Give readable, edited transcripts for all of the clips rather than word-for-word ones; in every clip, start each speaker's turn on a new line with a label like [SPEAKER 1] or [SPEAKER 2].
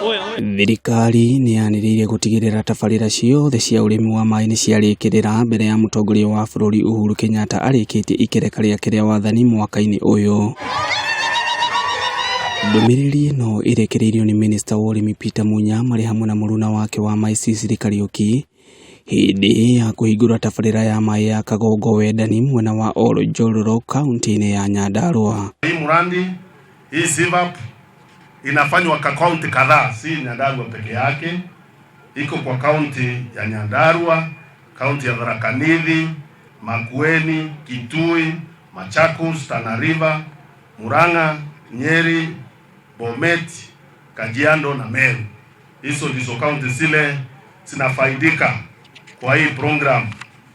[SPEAKER 1] Thirikari nĩ yanĩrĩire gũtigĩrĩra tabarĩra ciothe cia ũrĩmi wa maĩ nĩ ciarĩkĩrĩra mbere ya mũtongoria wa bũrũri Uhuru Kenyatta arĩkĩtie ikereka rĩake rĩa wathani mwaka-inĩ ũyũ. Ndũmĩrĩri ĩno ĩrekereirio nĩ minista wa ũrĩmi Peter Munya marĩ hamwe na mũruna wake wa maĩ Sicily Kariuki hĩndĩ ya kũhingũra tabarĩra ya maĩ ya Kagongo Wendani mwena wa Oljololo kaunti-inĩ ya Nyandarua.
[SPEAKER 2] Hii mradi hii CVAP inafanywa kwa kaunti kadhaa, si Nyandarua peke yake. Iko kwa kaunti ya Nyandarua, kaunti ya Tharaka Nithi, Makueni, Kitui, Machakos, Tana River, Murang'a, Nyeri, Bomet, Kajiado na Meru. Hizo ndizo kaunti zile zinafaidika kwa hii program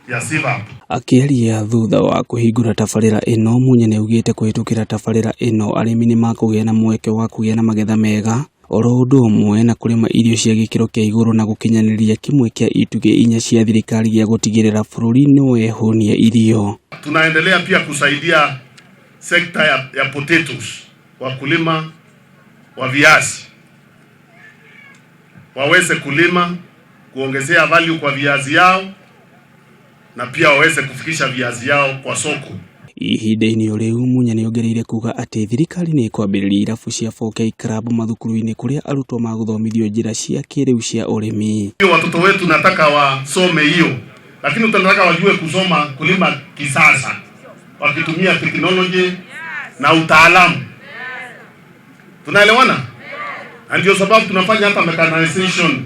[SPEAKER 2] ya CVAP.
[SPEAKER 1] Akĩaria thutha wa kũhingũra tabarĩra ĩno Munya nĩaugĩte kũhĩtũkĩra tabarĩra ĩno arĩmi nĩmakũgĩa na mweke wa kũgĩa na magetha mega oro ũndũ ũmwe na kũrĩma irio cia gĩkĩro kĩa igũrũ na gũkinyanĩria kĩmwe kĩa itugĩ inya cia thirikari gĩa gũtigĩrĩra bũrũri nĩwehũnia irio.
[SPEAKER 2] Tunaendelea pia kusaidia sekta ya potatoes, wakulima wa viazi waweze kulima, kuongezea value kwa viazi yao na pia waweze kufikisha viazi yao kwa soko.
[SPEAKER 1] Ihinda-inĩ o rĩu Munya nĩongereire kuga atĩ thirikari nĩ ĩkwambĩrĩria irabu cia 4K Club mathukuru-inĩ kũrĩa arutwo magũthomithio njĩra cia kĩrĩu cia ũrĩmi.
[SPEAKER 2] Hiyo watoto wetu nataka wasome hiyo, lakini tunataka wajue kusoma kulima kisasa wakitumia teknoloji na utaalamu. Tunaelewana? Na ndio sababu tunafanya hata mechanization.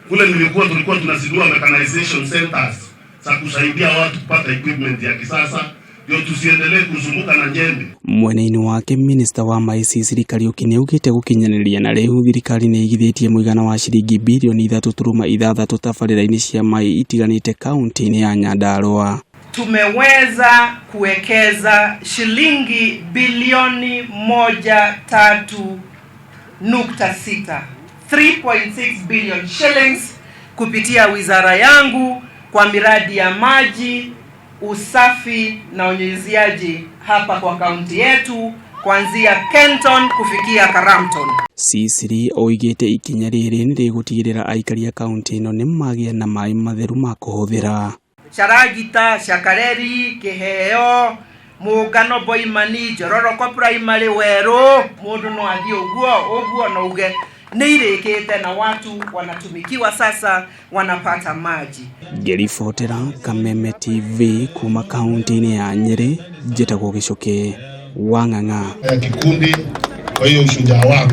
[SPEAKER 2] Kule nilikuwa tulikuwa tunazindua mechanization centers za kusaidia watu kupata equipment ya kisasa, ndio tusiendelee kuzunguka na jembe.
[SPEAKER 1] Mwena-inĩ wake minista wa maĩ Sicily Kariuki nĩaugĩte gũkinyanĩria na rĩu thirikari nĩ ĩigithĩtie mũigana wa ciringi birioni 3.6 tabarĩra-inĩ cia maĩ itiganĩte kaunti-inĩ ya Nyandarua.
[SPEAKER 3] Tumeweza kuwekeza shilingi bilioni 13.6, 3.6 billion shillings kupitia wizara yangu kwa miradi ya maji, usafi na unyunyiziaji hapa kwa kaunti yetu kuanzia Kenton kufikia Karamton.
[SPEAKER 1] Sicily oigĩte ikinya rĩrĩ nĩrĩgũtigĩrĩra aikari a kaunti ĩno nĩmagĩa na maĩ matheru ma kũhũthĩra.
[SPEAKER 3] Charagita, Shakareri, Kiheo, Mugano Boimani, Njororoko Primary, Weru, mundu no athie uguo uguo na uge nĩ irĩkĩte na watu wanatumikiwa sasa, wanapata maji.
[SPEAKER 1] Ngĩribotera Kameme TV kuma kaunti-inĩ ya Nyĩrĩ, njĩtagwo Gĩcũkĩ wa Ng'ang'a.
[SPEAKER 2] Ya kikundi kwa hiyo ushujaa wako.